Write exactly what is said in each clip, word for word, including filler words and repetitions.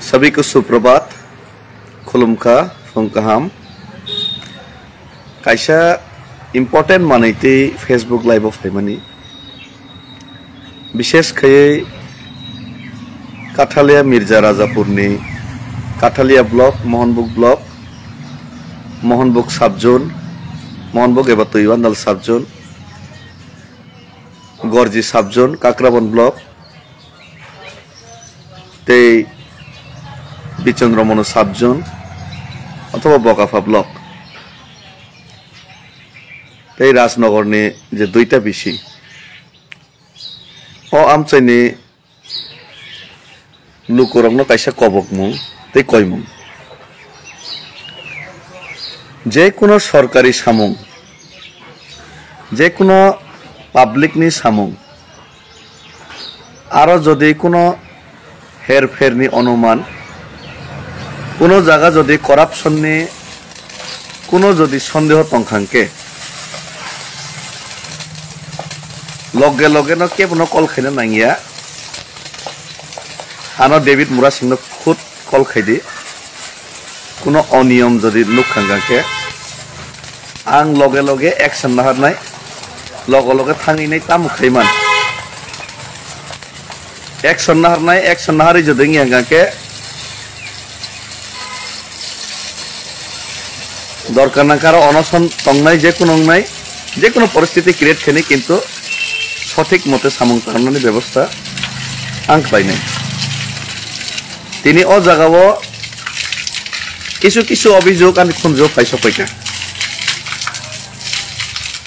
Sabiko suprabhat, khulumkha, phung kaham. Kaisa important manwi tei Facebook live o phaimani. Bishesh khaiwi Kathalia Mirza Rajapurni Kathalia block, Mohanbuk block, Mohanbuk sub zone, Mohanbuk eba Tuiwandal sub zone, Gorji sub zone, Kakrabon block, tei Bichandramano sub zone othoba Bokapha block tei Rajnogorni je duita bisi. O amchaini lukurokno kaisa kobokmung tei koimung. Je kuno sorkari samung, je kuno public ni samung, aro jodi kuno herpherni onuman, kuno jaga jodi corruption ni kuno jodi sondeho tongkha hwnkhe, loge loge no kebono call khaina nangya. Ano David Murasingno khud call khaidi. Kuno oniyom jodi nukha hwnkhe, ang loge loge action naharnai, loge loge thangwi nai tamo khaiman. Action naharnai, action naharwi jodi wngya hwnkhe, dorkar nangkha aro onoson tongnai, je kuno wngnai, je kuno poristiti create khainai, kintu sothik mote samung tangnani bebosta ang khlainai. Tini o jagao kisu kisu obijog ani khunju phai sokpaikha.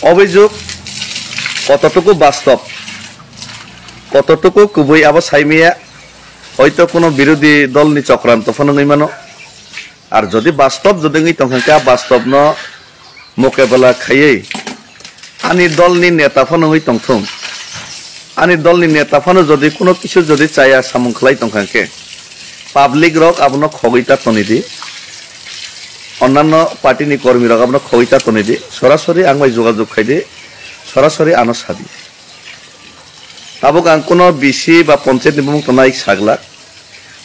Obijog kototuku bastob, kototuku kubui abo saimaya, hoito kuno birodhi dolni chokranto phano wngwi mano. Ar jodi bastob jodi wngwi tongkha khe, a bastobno mokebela khaiwi ani dolni neta phano wngwi tongthung, ani dolni neta phano jodi kuno kisu jodi chaya samung khlai tongkha khe, public rok abono khogwi ta tonidi, onnanno party ni kormi rok abono khogwi ta tonidi, sorasori ang bai jogajog khaidi, sorasori ano sadi. Tabuk ang kuno B C ba ponchayat ni bumung tongna ik sagla.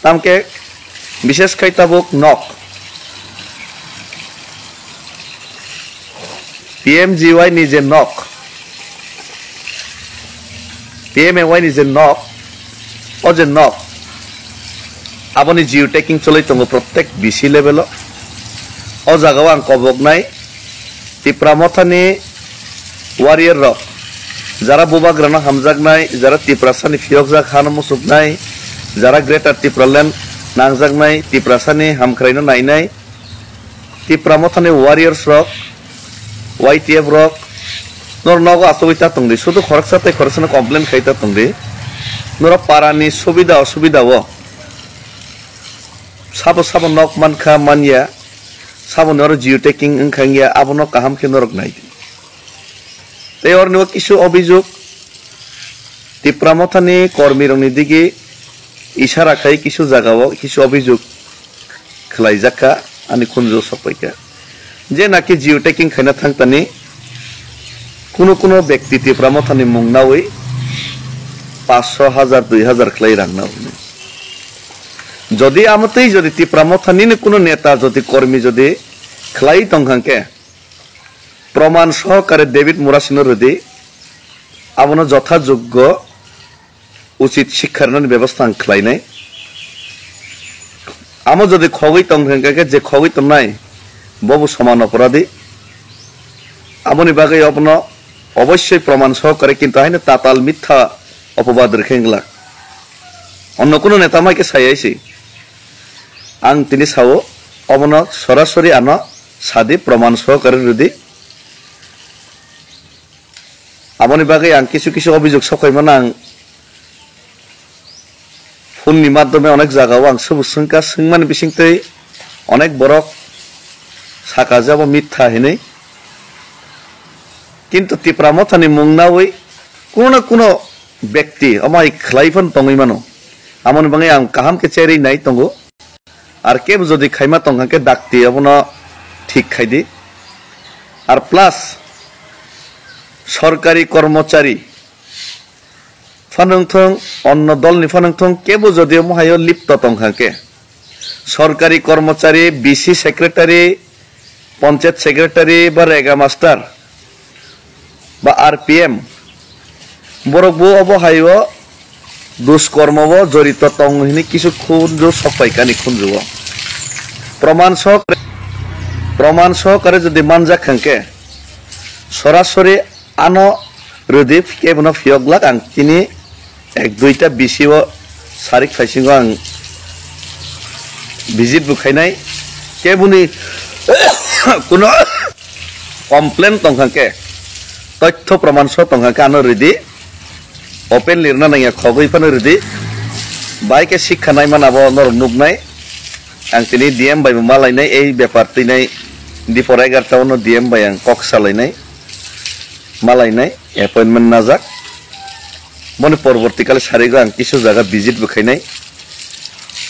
Tamkhe bishesh khai tabuk nok, P M G Y ni je nok, P M A Y ni je nok, o je nok, aboni geotagging choli tongo prottek B C level o. O jagao ang koboknai Tipra Mothani warrior rok, jara bubagrano hamjaknai, jara Tiprasani phiyokjak hano muchuknai, jara Greater Tipraland nangjaknai, Tiprasani hamkraino nainai, Tipra Mothani warriors rok, Y T F rok, nor nogo achugwi ta tongdi, sudu khoroksa tei khoroksano complain khai ta tongdi, norok parani subida osubida o sabo sabo nok mankha manya, saboni oro geotagging wngkha wngya, abono kaham khe norok naidi. Tei oroni o kisu obijog Tipra Mothani kormirokni digi isara khai kisu jagao kisu obijog khlaijakha, ani khunju sokpaikha. Je naki geotagging khaina thangtani kuno kuno bekti Tipra Mothani mung nawi paanch sho, hajar, dui hajar khlai rang nawi. Jodi amotwi jodi Tipra Mothani ni kuno neta jodi kormi jodi khlai tongkha khe, proman sohokare David Murasingno rwdi, abono jotha joggo uchit sikha rwnani bebosta ang khlainai. Amo jodi khogwi tong hwnkha khe, je khogwi tongnai bobo soman oporadi. Aboni bagwi abono obossoi proman sohokare, kintu haino tatal mitha opobad rwkhe wngla. Onno kuno neta mai khe sayai se. Ang tini sao, obono sorasori ano sadi, proman sohokare rwdi. Aboni bagwi ang kisu kisu obijog sokhaimano, ang phone ni madhyome onek jagao ang subu swngkha, swngmani bisingtwi onek borok saka je abo mitha hinwi. Kintu Tipra Mothani mung nawi kuno na kuno bekti omo hai khlai phano tongwi mano. Amoni bagwi ang kaham khe cherwi nai tongo. Ar kebo jodi khaima tongkha khe dakti abono thik khaidi. Ar plus sorkari kormochari phanwngthung, onno dolni phanwngthung, kebo jodi omo haio lipto tongkha khe, Sorkari kormochari, B C secretary, panchayat secretary ba rega master ba R P M, borok bo obo hai o duskormo o jorito tong hini kisu khunju sokpaikani khunju o. Proman sok, proman sokare jodi manjak hwnkhe sorasori ano rwdi kebono phiyok glak ang chini ek duita B C o sarik phaisingo ang visit bo khainai. Keboni kuno complain tongkha khe, toitho proman so tongkha khe ano rwdi, open lirna nangya khogwi phano rwdi. Bai khe sikha naimani abo norok nuknai. Ang tini D M bai bo malainai, ei bepar twinai dipor egarta o no D M bai ang kok salainai, malainai, appointment najak. Boni porborti kale sarigo ang kisu jaga visit bo khainai.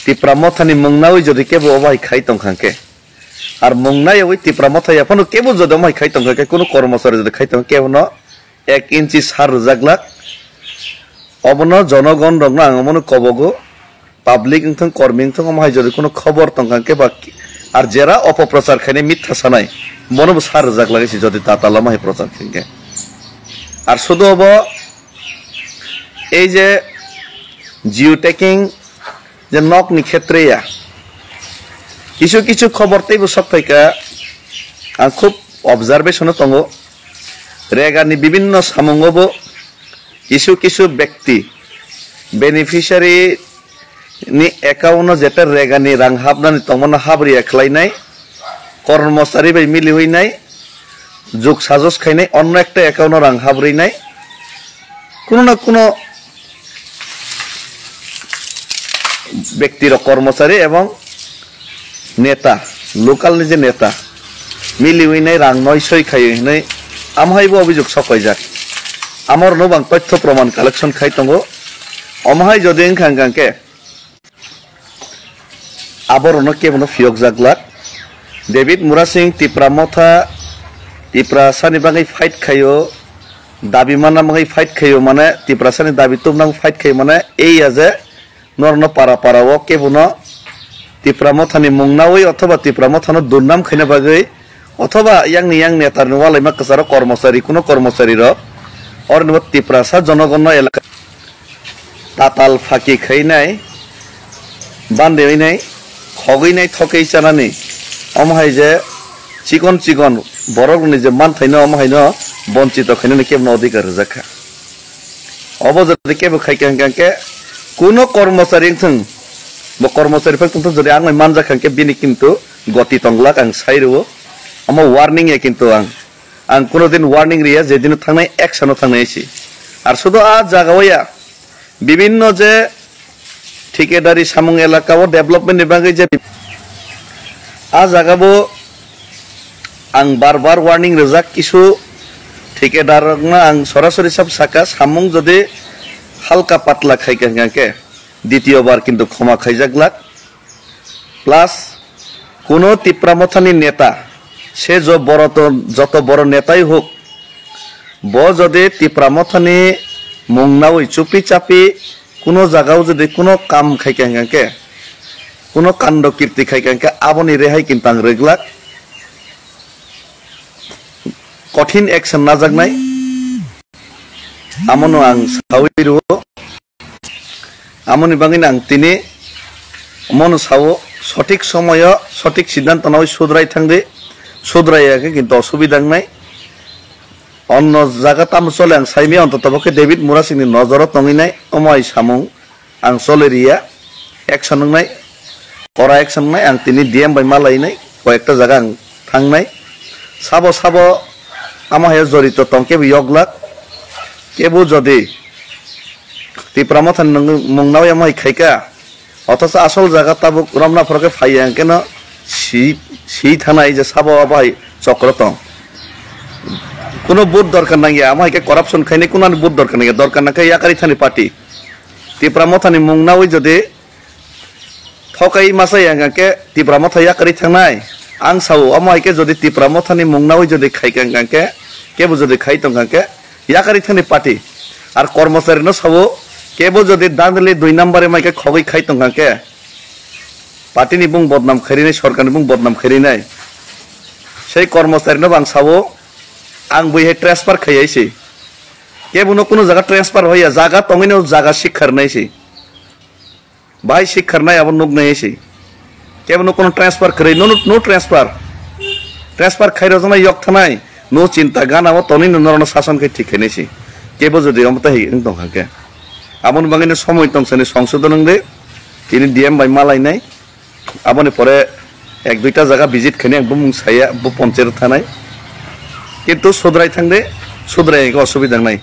Tipra Mothani mung nawi jodi kebo obo hai khai tongkha khe, ar mung naiwi Tipra Motha yaphano kebo jodi omo hai khai tongkha khe, kunu kormochari jodi khai tongkha khe, kebono ek inchi sar rwjak glak. Obono jonogon rokno ang omono kobogo, public wngthang, kormi wngthang, omo hai jodi kunu khobor tongkha khe ba, ar jera opoprochar khainai, mitha sanai, bono bo sar rwjak lagisi jodi tatal omo hai prochar khaikhe. Ar sudu obo ei je geotagging je nokni khetre ya, kisu kisu khobor teibo sok phaikha, ang khub observation o tongo, regani bibinno samungo bo kisu kisu bekti beneficiary ni account o jeta regani rang hapnani tongmano habriya khlainai, kormochari bai miliwi nai, juk sajos khainai, onno ekta account o rang habrwi nai, kuno na kuno bekti rok kormochari ebong neta, local ni je neta, miliwi nai rang noi soi khaio hinwi amo hai bo obijok sok paijak. Amo rwno bo ang toitho proman collection khai tongo. Omo hai jodi wngkha hwnkha khe, aborokno kebono phiyokjak glak. David Murasing Tipra Motha, Tiprasani bagwi fight khaio, dabi manna bagwi fight khaio, mane Tiprasani dabi tubna bagwi fight khaio, mane ei ya je norokno para para o kebono Tipra Mothani mung nawi othoba Tipra Mothano durnam khaina bagwi othoba yangni yang netarni walaima kwcharo kormochari, kuno kormochari rok oroni bo Tiprasa jonogonno elaka tatal phaki khainai, bande winai, khogwi nai thokwi chanani, omo hai je chikon chikon borokni je manthaino omo haino bonchito khainani kebono odhikar rwjak kha. Obo jodi kebo khaikha hwnkha khe kuno kormochari wngthung, bo kormochari phai tongthung, jodi ang bai manjak kha hwnkhe bini kintu goti tonglak ang sai rwo. Omo warning ya kintu ang, ang kuno din warning riya, je dino thangnai action o thangnai si. Ar sudo a jaga o ya bibinno je thikadari samung elaka o development ni bagwi je a jaga bo ang bar bar warning rwjak, kisu thikadar rokno ang sorasori sab saka, samung jodi halka patla khaikha hwnkha khe ditiyo bar kintu khoma khaijak glak. Plus kuno Tipra Mothani neta se jo boro to, joto boro netai huk, bo jodi Tipra Mothani mung nawi chupi chapi kuno jagao jodi kuno kam khaikha hwnkha khe, kuno kando kirti khaikha hwnkha khe, aboni rehai kintu ang rwglak, kothin action najaknai. Amono ang sawi rwo. Amoni bagwino ang tini omono sao, sothik somoyo sothik siddhanto nawi sudrai thangdi, sudrai ya khe kintu osubida wngnai. Onno jaga tamo chole ang saimaya, ontoto bo khe David Murasingni nojoro tongwi nai, omo hai samung ang chole riya, action wngnai, kora action wngnai, ang tini D M bai malainai, koyekta jaga ang thangnai. Sabo sabo amo hai jorito tong kebo yoglak, kebo jodi Tipra Mothani nung-, mung nawi amo hai khaikha, othocho asol jaga tabuk romna phoro khe phaiya hwnkhe no si, si thanai je sabo abo hai chokro tong. Kuno vote dorkar nangya, amo hai khe corruption khainai, kunani vote dorkar nangya, dorkar nangkhe yakarwi thani party. Tipra Mothani mung nawi jodi thokai masa ya hwnkha khe Tipra Motha yakarwi thangnai. Ang sao, omo hai khe jodi Tipra Mothani mung nawi jodi khaikha hwnkha khe, kebo jodi khai tongkha khe, yakarwi thani party. Ar kormochari no sao, kebo jodi dandali dui number mai khe khogwi khai tongkha khe, Party ni bung bodnam kharinai, sorkar ni bung bodnam kharinai. Sei kormosari no bang sao, ang bui hai transfer khai hai se. Kebo no kuno jaga transfer hoya, jaga tongwi no jaga sik kharnai se. Bahai sik kharnai abo nuk nai se. Kebo no kuno transfer kharwi, no, no, no transfer. Transfer khairo jana yok thanai, no chinta gana o tonwi no norok no sason khai thik khainai se. Kebo jodi omo tai hai wng tong kha khe. Aboni bagwi no somoi tong sani songsodon wng de, tini D M bai malainai. Aboni pore ek duita jaga visit khainai ang bumung saya, bo ponchero thanai. Kintu sudrai thang de, sudrai hwnkhe osubida wngnai.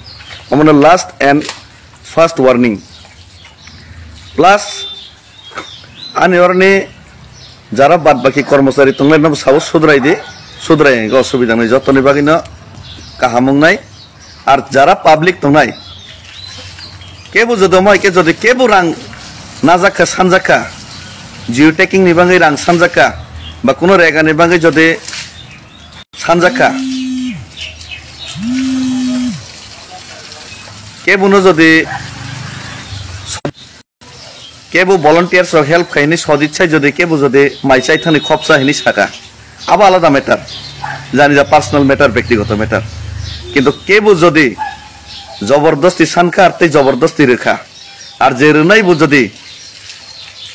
Omono last and first warning. Plus, ani oroni jara bad baki kormosari tongnai no sabo sudrai de, sudrai hwnkhe osubida wngnai. Jotoni bagwi no kaham wngnai. Ar jara public tongnai, kebo jodi omo hai khe jodi kebo rang najak kha, sanjak kha, geotagging ni bagwi rang sanjak kha, ba kuno rega ni bagwi jodi sanjak kha, kebo no jodi Kebo volunteers rok help khai hwnwi sodit sai jodi kebo jodi mai chai thani khopsa hwnwi saka, abo alada matter, jani ja personal matter, bektigoto matter. Kintu kebo jodi jobordosti sankha ar tei jobordosti rwkha, ar je rwnai bo jodi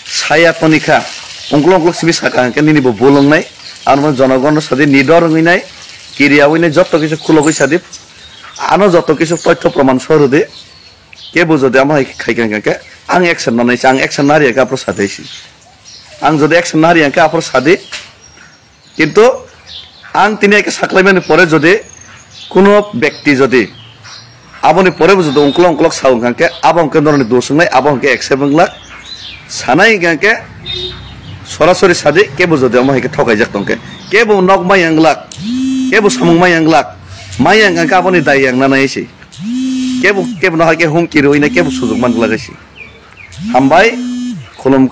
saya tonikha, ungklok ungklok simi saka hwnkhe nini bo bul wngnai, ano jonogon no sadi nidor wngwi nai, kiriyawi nai, joto kisa khulogwi sadi, ano joto kisa toitho proman soh rwdi. Kebo jodi amo hai khai kha hwnkhe ang action nanai se, ang action nari khe aphuru sadi se. Ang jodi action nari khe aphuru sadi. Kintu ang tini khe saklaimani pore jodi kuno bekti jodi aboni pore bo jodi ungklok ungklok sa wngkha hwnkhe abo hwnkhe noroni dos wngnai, abo hwnkhe accept wnglak. Sanai hwnkha hwnkhe sorasori sadi, kebo jodi amo hai khe thokaijak tongkhe, kebo nok maya wnglak, kebo samung maya wnglak, maya wngkha hwnkhe aboni dai ang nanai se. Kebo, kebo no hai khe humki rwui nai kebo sujuk man glak si. Hambai, khulum